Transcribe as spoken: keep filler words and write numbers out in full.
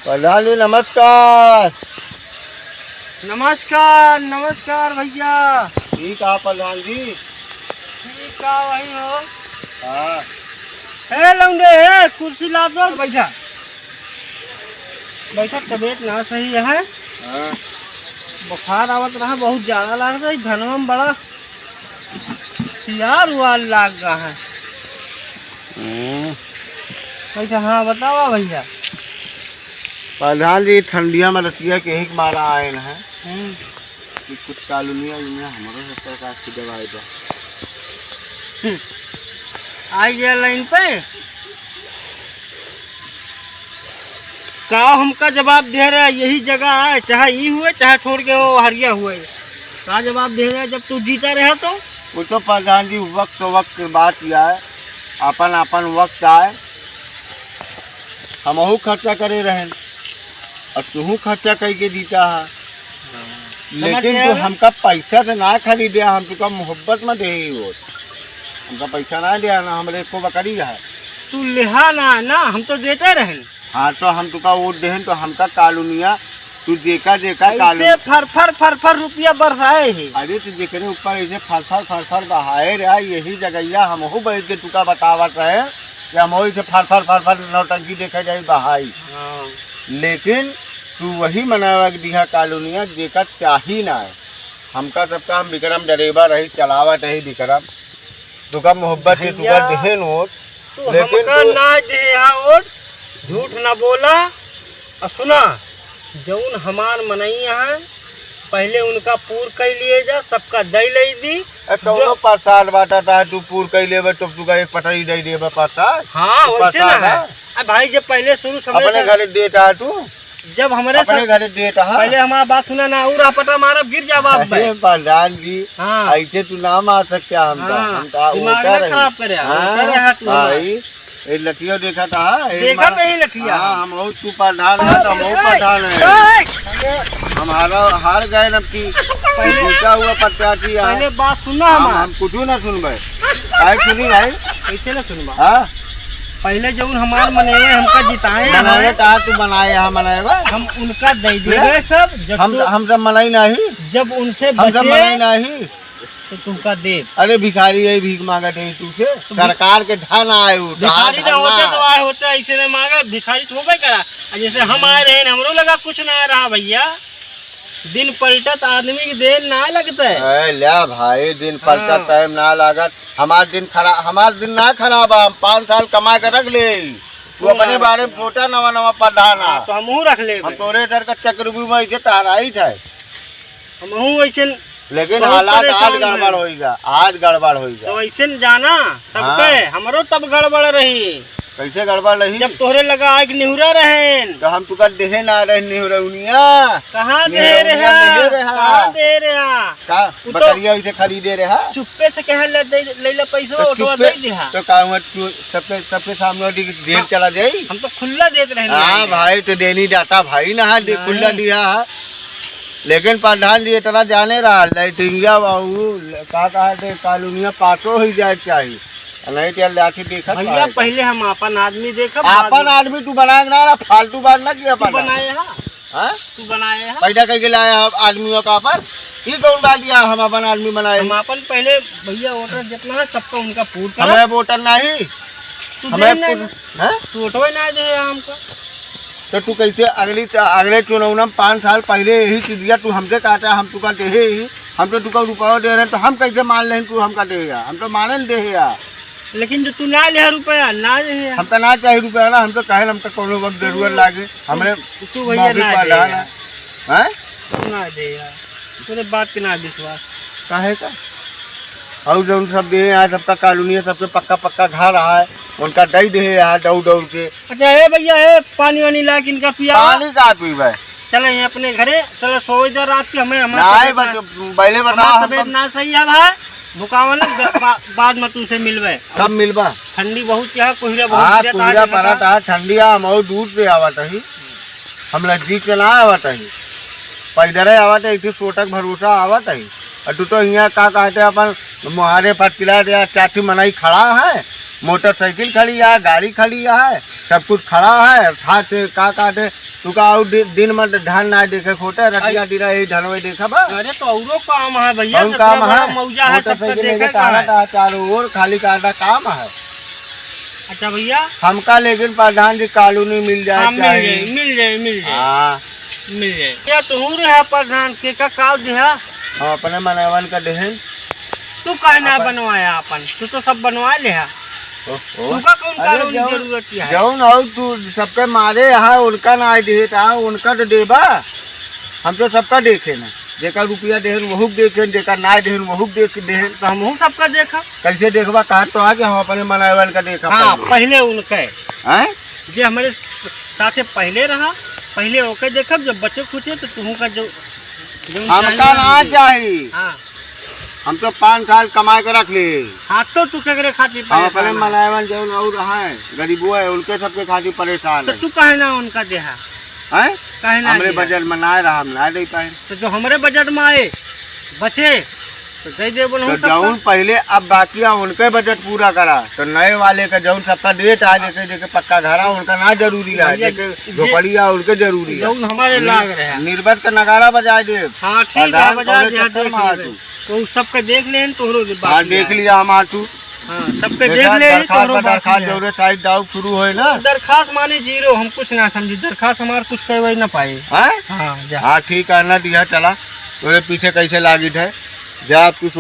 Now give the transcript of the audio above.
प्रधान जी, नमस्कार। नमस्कार, नमस्कार भैया। ठीक है प्रधान जी। ठीक है, वही हो। हाँ। ए लौंडे, ए कुर्सी ला दो, बैठा। बैठा, तबीयत ना सही है। हाँ। बुखार आवत रहा, बहुत ज्यादा लागत है, घनवा में बड़ा सियार उआर लाग गा है। हम्म। अच्छा, हाँ, बतावा भैया। प्रधान जी, ठंडिया में रतिया के ही मारा आए हैं। हम्म। कि कुछ कॉलोनिया में हमरो से सरकार की दवाई दो। हम्म। आ गया लाइन पे। का हमका जवाब दे रहा है, यही जगह है, चाहे ई हुए, चाहे छोड़ के वो हरिया हुए। का जवाब दे रहा है, जब तू जीता रहा तो? वो तो प्रधान जी, वक्त वक्त के बात ही आए, अपन अपन वक्त आए। हमहू खर्चा करे रहन और तुहू खर्चा करके जीता है। हाँ। लेकिन समझ तू गया ना? हमका पैसा से ना खरीदे, हम तुका मोहब्बत में दे ही हो। हमका पैसा ना दिया ना, हमरे को बकरी है। तू लेहा ना, ना, हम तो देते रहन। हाँ, तो हम तुका वोट देहन, तो हमका कॉलोनिया, तू जेका, जेका ऐसे कॉलोनी फर, फर, फर, फर रुपया बरसाए है। अरे, तू जेकरे ऊपर ऐसे फर, फर, फर, फर बहाए रहा, यही जगहिया हमहू बैठ के तुका बतावत रहे कि हमहू ऐसे फर, फर, फर, फर नौटंकी देखे जाई बहाई। हाँ। लेकिन तू वही मनावा के दिहा कॉलोनिया, जेका चाही ना है। हमका सबका, हम विक्रम डरेवा रही, चलावत रही विक्रम। तुका मोहब्बत से तुका भैया, देहे नोट, तू लेकिन हमका तू ना दे यहाँ वोट, झूठ ना बोला। और सुना, जौन हमार मनई है, पहले उनका पूर कर लिए जा, सबका दे ले दी। ए, कौनो जो प्रसाद बांटा था, तू पूर कर लेबे, तो तुका एक पटरी दे देबे प्रसाद। हाँ, तू वैसे ना प्रसाद है। है। अब भाई, जब पहले शुरू से हमरे अपने से घरे देता है तू। जब हमरे अपने सब घरे देत हा। पहले हमार बात सुना ना, और पटा मारब, गिर जा बाप अरे बे। प्रधान जी, हाँ। ऐसे तू ना मार सकते हमका। हाँ, हम का दिमाग ओटा ना रही। खराब करे, हाँ, ओटा रहे हाथ में। भाई, ये लठिया देखा था, ये देखा मार-, नहीं लठिया? हाँ, हम बहुत तू प्रधान है, तो हम बहुत प्रधान है। ए! हमारा हार गए ना कि पहले, जीता हुआ प्रत्याशी है। पहले बात सुनना हम, हमार। हम कुछ ना सुनबे। काहे सुनी भाई? कैसे ना सुनबा? हाँ? पहले जौन हमार मनई हमका जिताए हैं। मनई का तू बनाए है, मनई बा? हम उनका दे देबे ले? सब, जब हम, तू हम सब मनई नहीं। जब उनसे हम सब बचे, मनई नहीं। तो तुमका दे। अरे भिखारी है, भीख मांगत है तू से। तो भी- सरकार के धन आए हो, भिखारी धन ना होते आए। तो आए होते, ऐसे नहीं मांगे, भिखारी तो होबे करा। आ जैसे हम आए रहे, हमरो लगा कुछ ना रहा भैया। दिन पलटत आदमी के देर ना लगता है। ए, ल्या भाई, दिन पलटत हाँ। टाइम ना लागत। हमार दिन खरा-, हमार दिन ना खराब है, हम पाँच साल कमा के रख ले। तू तू अपने ना बारे में रखिया। सोचा, नवा नवा प्रधान हाँ, है। तो हमहू रख लेबे। हम तोरे इधर का चक्रव्यूह में ऐसे टहराइत है। हमहू ऐसे लेकिन बहुत हालात आज परेशान गड़बड़ हैं। होइगा, आज गड़बड़ होइगा। तो ऐसे न जाना सबके, हाँ। हमरो तब गड़बड़ रही। कैसे गड़बड़ रही? जब तोहरे लगा आइके निहुरा रहेन। तो हम तुका देहे ना रहे निहुरौनिया। कहाँ दे निहुरौनिया रहा? नहीं रहा। कहाँ दे रहा? का? उ तो बकरिया उसे खरीदे रहा? चुप्पे से कहे ले दे, ले ले पैसवा, तो उठवा चुप्पे, दे दिहा। तो का हुआ, तू सबके, सबके सामने ढेर हाँ। चला जाई? हम तो खुल्ला देत रहे हाँ ना। भाई, तो देनी जाता भाई ना, दे नहीं। खुल्ला दिया है। लेकिन प्रधान जी इतना जाने रहा, लैट्रिंगिया बाबू, का कहा थे, कॉलोनिया पासो ही जाए के चाही। नहीं तो लाठी देखत भैया, रहे। पहले हम आपन आदमी देखब, बाद आपन में। आदमी तू बनाए ना, ना, फालतू बात ना किया तू प्रधान। बनाए हा? हाँ? तू बनाए हा? पैदा करके लाया है आदमियों का पर? ये कौन बात किया हम अपन आदमी बनाए? हम अपन पहले भैया वोटर जितना है सबका उनका पूर कर। हमें वोटर नहीं। तू हमें दे नहीं। पूर-, हैं? तू वोटवे ना दे हमको। तो तू कैसे अगली च-, अगले चुनाव में पाँच साल पहले यही चीज दिया, तू हमसे कहता है, हम तुका दे ही, हम तो तुका रुपया दे रहे हैं, तो हम कैसे मान लें तू हमका दे या? हम तो माने न दे या। लेकिन जो तू ना ले रुपया, ना दे या। हमका ना चाही रुपया ना, हम तो कहे हमका कोनो वक्त जरूरत हम्म। लागे, हमरे तू, तू भैया माफी ना पा दे डाल। या। हैं? तू ना दे या। तोरे बात के ना विश्वास। काहे का? और जौन सब दे यहाँ सबका कॉलोनी है, सबके पक्का पक्का घर है, उनका दे दे यहाँ दौड़ दौड़ के। अच्छा, ए भैया, ए, पानी वानी ला के इनका पिया। पानी का पीबे? चले, ये अपने घरे, चले, सोए दे रात के, हमें, हमें नहीं, तबीयत बस ना, पहले बताओ, हमार हम तबीयत कब ना सही है भाई, भुकावन, ब-, बा-, बाद में तुमसे मिलबे। कब मिलबा? ठंडी बहुत क्या, कोहरा बहुत हाँ, गिरत, कोहरा आज पड़त देखा। है, ठंडी आ, हम और दूर से आवत है, हम नजदीक से ना आवत है, पैदल आवत है, एक ठो सोटक भरोसा आवत है, और तू तो यहाँ का कहते अपन मुहारे पर किला दे, चाची मनाई खड़ा है, मोटरसाइकिल खड़ी है, गाड़ी खड़ी है, सब कुछ खड़ा है। ठाट का काटे, तू का और दि-, दिन में धान ना देखे खोटे, रतिया आई। दिना यही धनवे देखा बा। अरे तो औरो काम है भैया, कौन जितना काम बड़ा है? मौजा है, सबका मोटरसाइकिल देखे लेके का है? टहरत है चारों ओर, खाली काटा काम है। अच्छा भैया। हमका लेकिन प्रधान जी कॉलोनी मिल जाए हाँ, मिल चाहिए। जाए, मिल जाए, मिल जाए। हाँ। मिल जाए। क्या तू रहा प्रधान के का काव दिहा? हम अपने मनैवन का देहन। तू काहे ना अपन बनवाया अपन? तू तो सब बनवा ले हा। ओहो। तुका कौन अरे कॉलोनी जौन, जरूरत है? जौन और तू सबके मारे यहाँ उनका ना देत हा, उनका तो देबा। हम तो सबका देखे ना, जेकर रुपया देहन वहू के देखेन, जेकर ना देहन वहू के देख देहन। तो हमहू सबका देखा। कैसे देखबा? कहा तो आ कि हम अपने मनैवन का देखा हाँ, पहले। पहले उनके। हैं? जे हमरे साथे पहले रहा, पहले ओके देखब, जब बचे खुचे तो तुहू का जो, जो हमका चाहिए ना ना दे। चाही। हाँ। हम तो पाँच साल कमाए के रख ले। हाँ, तो तू केकरे खातिर हम परेशान अपने है? मनैवन जौन और है, गरीबो है, उनके सबके खातिर परेशान तो है। तू काहे ना उनका देहा? हैं? काहे ना हमरे दिया? बजट में ना रहा, हम ना दे पाए। तो जो हमरे बजट में आए, बचे, तो दे दे, बोलो, तो हम सबका। जौन पहले अब बाकी है, उनके बजट पूरा करा। तो नए वाले का जौन सबका देत आ, जेके, जेके पक्का घर आ, उनका ना जरूरी है, भैया, जेके जे झोपड़ी आ, उनके जरूरी है। जौन हमारे लाग रहे हैं। निर्बत का नगाड़ा बजाए दे। हाँ, ठीक है, प्रधान बजा कौनो दिया, चक्कर देख में आ लेबे। तू। तो सबका देख लेन, तोहरो जो हाँ, बाकी देख है। लिया हमार तू। हाँ, सबके देखा, देख ले, दरखास्त तोहरो पर बाकी दरखास्त है। जौरे साइड डाउट शुरू होए ना। दरखास्त माने जीरो, हम कुछ ना समझी, दरखास्त हमार कुछ करवाई ना पाए। हैं? हाँ, जा। हाँ, ठीक है, ना दिया, चला। तोरे पीछे कैसे लागित है? जा, अब तू सो।